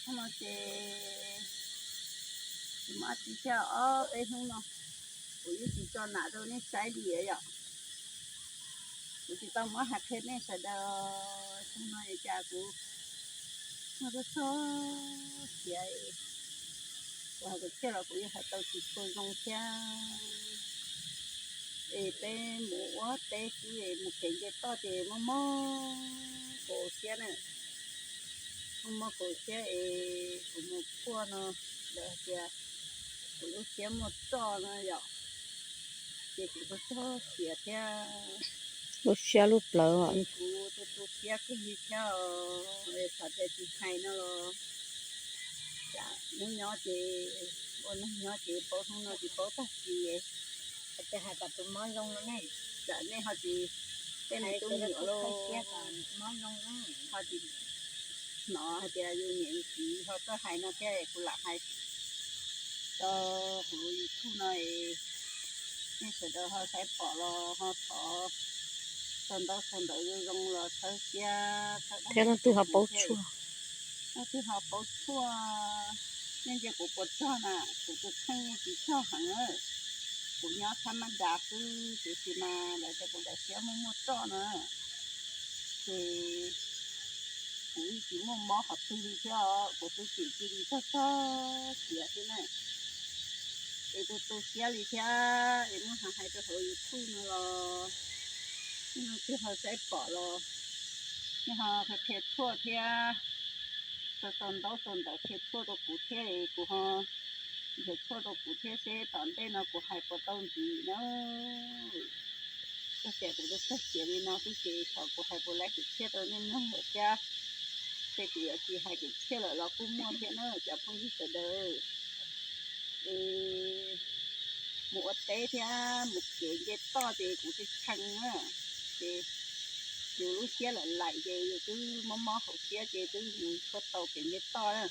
Hnub no ces kuv muab tsis thiaj ob peb hnub no, kuv yeej tsis tso nam rau nej saib li yom. Kuv tsis tau muab hais qhia nej sawv daws. Hnub no cas kuv muaj txoj txoj siav, kuv hais kwv txhiaj los kuv yeej hais tau tsis tshua zoo thiab. Es peb mus ua teb xwb es mus kev nce toj ces mob mob kaus siab na. Mob mob kaus siab es kuv mus kuaj no, lawv hais tias kuv lub siab muaj roj no yom, ces kuv txoj txoj siav thiab. Lub siab lub plawv os. Kuv tu tu siab kawg li thiab os, xav tias tsis hais no los tsam hnub nyob ces, ua neeg nyob ces paub hnub no tsis paub tag kis. Hais tias hais kom tus mob zoo no ne, tsam nej ho tsis, tej me tub me nyuam los ho tsis hnov hais tias yus niam yus txiv ho txawj hais no thiab es kuv lam hais rau kuv YouTube no es nej sawv daws ho saib pom los ho thov sau ntaub sau ntawv zoo zoo los txhawb siab thiab. Leej twg ho paub tshuaj, leej twg ho paub tshuaj, nej ntsia kuv puas tsog na, kuv tus kheej tsis tsog heev. Kuv nyob thab mab nrad xwb, tiam sis mas lawv tias kuv daim siab muaj muaj roj na, ces kuv yeej tsis muaj mob qhov twg li thiab os, kuv twb tseem cia li txog txog siav xwb na. Es tu tu siab li thiab es muab hais hais rau hauv YouTube no los nej leej twg ho saib pom los nej ho qhia qhia tshuaj thiab, sau sau ntaub sau ntawv qhia tshuaj rau kuv thiab es kuv ho qhia tshuaj rau kuv thiab seb tom ntej no kuv hais puas tau ntxiv na. Koj tias kuv txog siav li no xwb ces xyov kuv hais puas laiv kwv txhiaj rau nej mloog lawm thiab. Ces kuv yuav tsis hais kwv txhiaj lawm los kuj muaj thiab na cov phooj ywg sawv daws. Es mus ua teb thiab mus kev nce toj ces kuv tsis tshee na, ces yus lub siab laim laim ces yus twb mob mob hauv siab ces twb mus tshuaj tau kev nce toj na.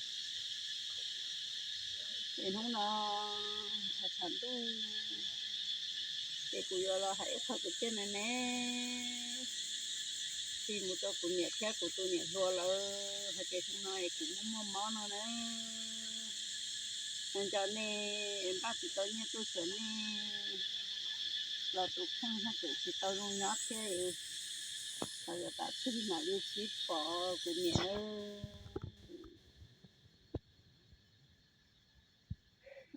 Es hnub no tshav tshav ntuj ces kuv yuav los hais ib qho kwv txhiaj me me txij mus rau kuv niam thiab kuv tus niam hluas lawv hais tias hnub no es kuv muaj muaj mob no na. Nco nco nej npaj tsis tau nyiaj tuaj xyuas nej los tus kheej haj tseem tsis tau zoo nyob thiab. Thaum yuav tam twg mam li sib pom kuv niam.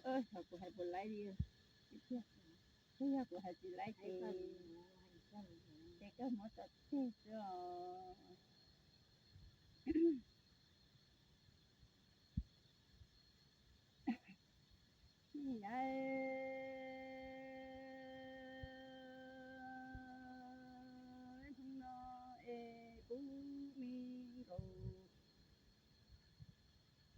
Thaum kuv hais puas laib li, twb yog kuv hais tsis laib ces, ces koj muab tso tseg xwb os. Hnub no es kuv me nkaus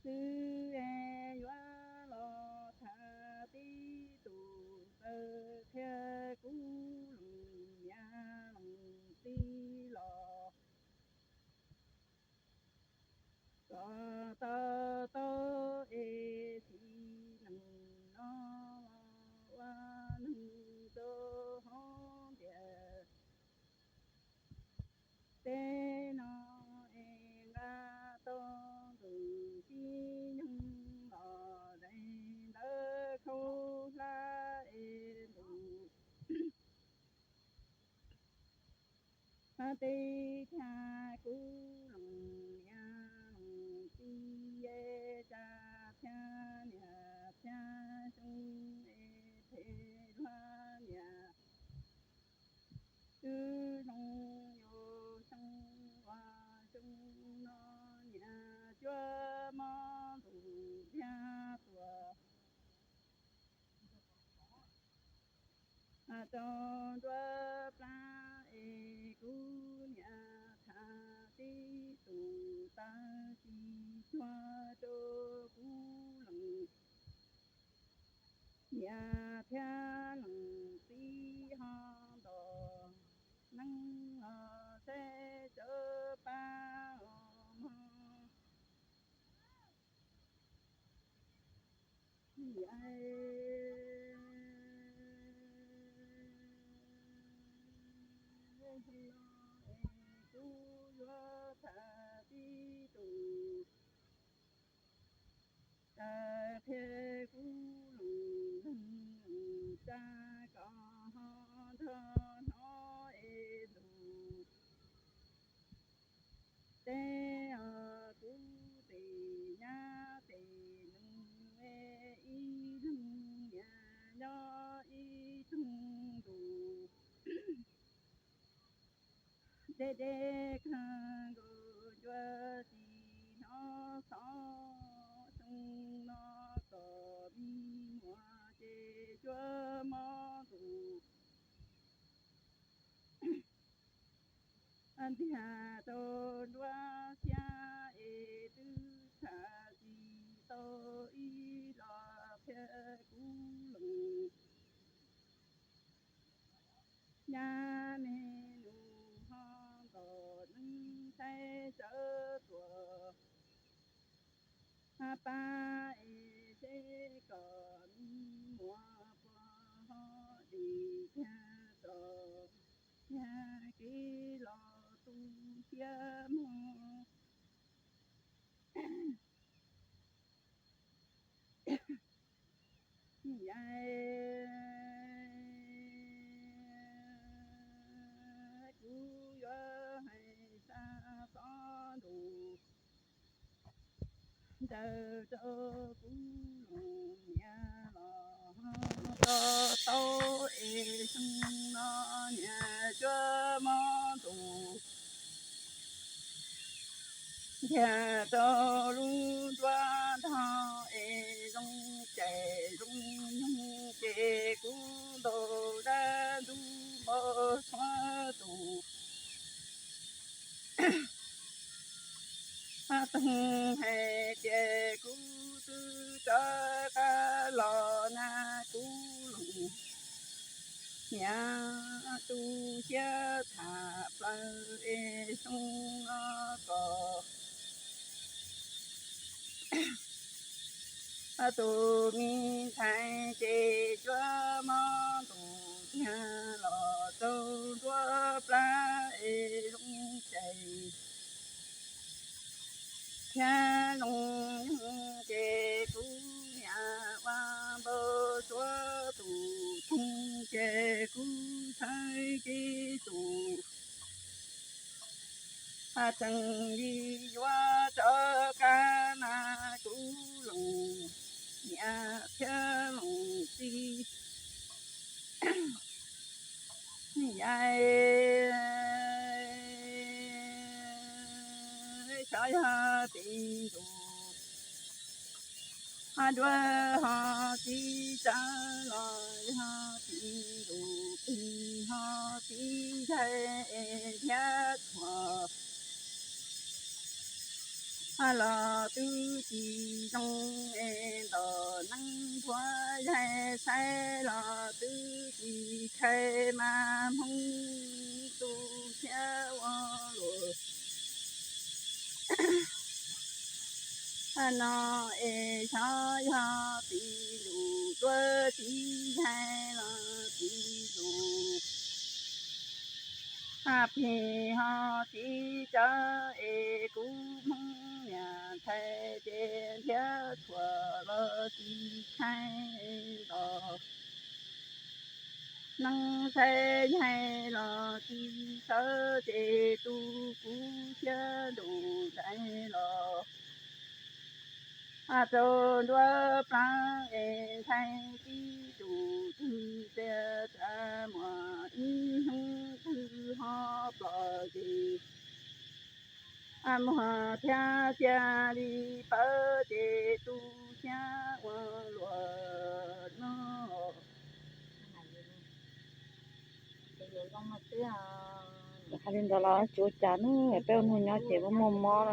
xwb es yuav los tham tib tus txawj qhia kuv leej niam leej txiv los kom to taub es txiv neej no ua neeg rau hauv ntiaj teb no es nqa tau tus txiv neej los daim ntawv khaub hlab es ntus teb thiab kuv leej niam leej txiv es tsa thiab niam thiab xyoo es phem luag niam twb zoo yus xyoo ua xyoo no niam cuab mob ntuj thiab tuag rau nruab plab es kuv niam tham tib tus tag tsis cuag rau kuv leej niam thiab leej txiv ho nto neeb los seb tsawv pab os mog. Kuv yuav tham tib tus dej khav nkaus cuab tsis hnov xov, xyoo no kom me muam ces cuab mob ntuj. Ntiag tau nruab xiab es twb tham tsis tau ib los qhia kuv lees. Nyab me nus ho ntom neeb saib sawv tuaj. Hab pab es seb kom me muam puas ho dim kiag tso, yog kev los tu siab moog. Yam kuv yuav hais xav xov ntuj ntawd rau kuv lees, niam los ho tau tau es xyoo no niam cuab mob ntuj. Ntiag tau lub nruab ntog es zoo cais zoo nyoog ces kuv ntaus dab ntub npau suav tus. Hab toog hais tias kuv twb rov qab los na kuv lees, niam tu siab tham plaws es xyoo no kom tus me ntxhais ces cuab mob ntuj, niag los tau nruab plab es zoo cais thiab zoo nyoog ces kuv niam ua npau suav tus toog ces kuv txhawb kev tus. Hab tseem li yuav rov qab na kuv lees, niam thiab lees txiv. Yam xyov yog tim ntuj hab duab ho txiv tsawv los yog tim ntuj plig ho txiv yaig thiab thuam. Hab los twb tsis zoo es ntom neeb npua yaig saib los twb tsis kheev mas Hmoob tu siab ua luaj. Hab no es xyov yog tim ntuj duab txiv yaig los tim ntuj hab plig ho txiv tsawv es kuv Hmoob niam ntxhais ces thiab thuam los tsis kheev ntom neeb saib yaig los tsis sawv ces tu kuv siab ntuj ntais los hab rau nruab plab es ntxhais tib tus twg tias tas muaj ib hnub twg ho pom ces muag thiab cia li pawv ces tu siab ua luaj no. Hais li ntawd los tsis ua cas ne, peb ua neeg nyob ces muaj muaj mob,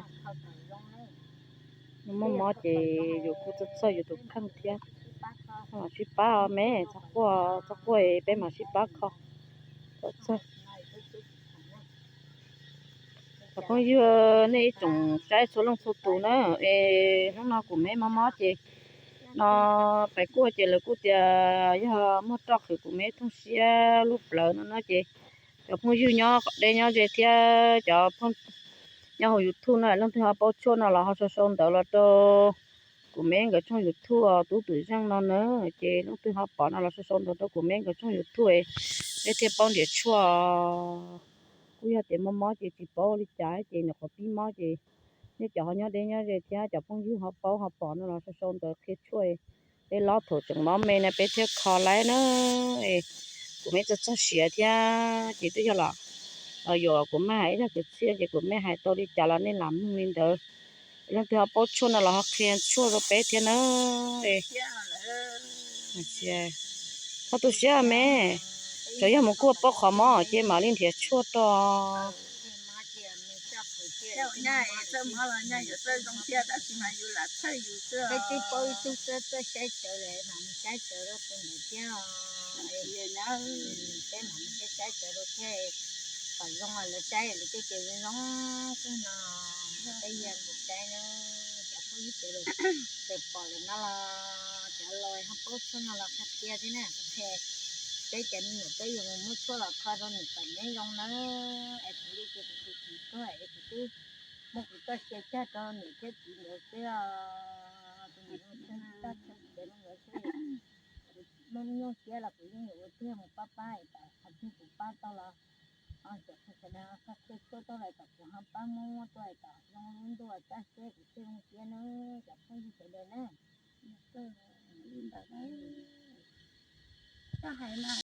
muaj mob ces yus kuj txawj txawj yus tus kheej thiab. Sib pab me, txhob quaj, txhob quaj, peb mam sib pab kho. Txhob txawj. Cov phooj ywg nej ib tsoom saib txhua leej txhua tus na, es hnub no kuv me mob mob ces no pais kuaj ces lawv kuj tias yog muaj roj qhwv kuv me thooj siab lub plawv no no ces cov phooj ywg nyob qhov deb nyob ze thiab cov phooj nyob hauv YouTube no leej twg ho paub tshuaj no los ho sau sau ntawv los rau kuv me nkawd tshooj YouTube Tub Twm Zeej no na, ces leej twg ho pom no los sau sau ntawv rau kuv me nkawd tshooj YouTube, peb thiaj paub nrhiav tshuaj. Kuj yog tias mob mob ces tsis paub ua li cas ces nyuam qhuav pib mob ces nej cov ho nyob deb nyob ze thiab cov phooj ywg ho paub ho pom no los sau sau ntawv qhia tshuaj. Peb lob thaum tseem mob me na peb thiaj kho laib na. Kuv me txog txog siav thiab ces twb yog los Yuam kuv mej hais ib zag kwv txhiaj ces kuv mej hais tau li cas los nej lam mloog li ntawd. Leej twg ho paub tshuaj no los ho qhia tshuaj rau peb thiab na. Txhob tu siab me, tsuas yog mus kuaj pab qhov mob ces mam li nrhiav tshuaj rau. Peb twb paub ib tug txawj txawj saib sawv lawm, mam mus saib sawv rau tus ntawd thiab os. Peb mam mus saib saib sawv rau thiab, kom zoo lawv saib lawv tej ces zoo zoo kawg no. Peb yog mus saib na, cov phooj ywg sawv daws txawm pom lawm no los cov los ho paub tshuaj no los qhia qhia thiab na. Peb cov me nyuam peb yuav mus muab tshuaj los kho rau nws kom neb zoo nawb. Es kuv li ces kuv tus txiv tuag es kuv twb muab kuv txoj sia cog rau nws thiab txiv ntawd xwb os. Tus niam zoo tshuaj txoj sia zoo nkawd xwb. Kuv muaj nyuj siab los kuv yeej yuav ua tiag mus pab pab es kom qhov twg kuv pab tau los cov phooj sawv daws ho qhia tshuaj tuaj lawm kom kuv ho pab muab muab tuaj es kom zoo lub ntuj txoj sia kuv thiaj zoo siab nawb cov phooj ywg sawv daws na. Li ntawd na. Koj hais mas.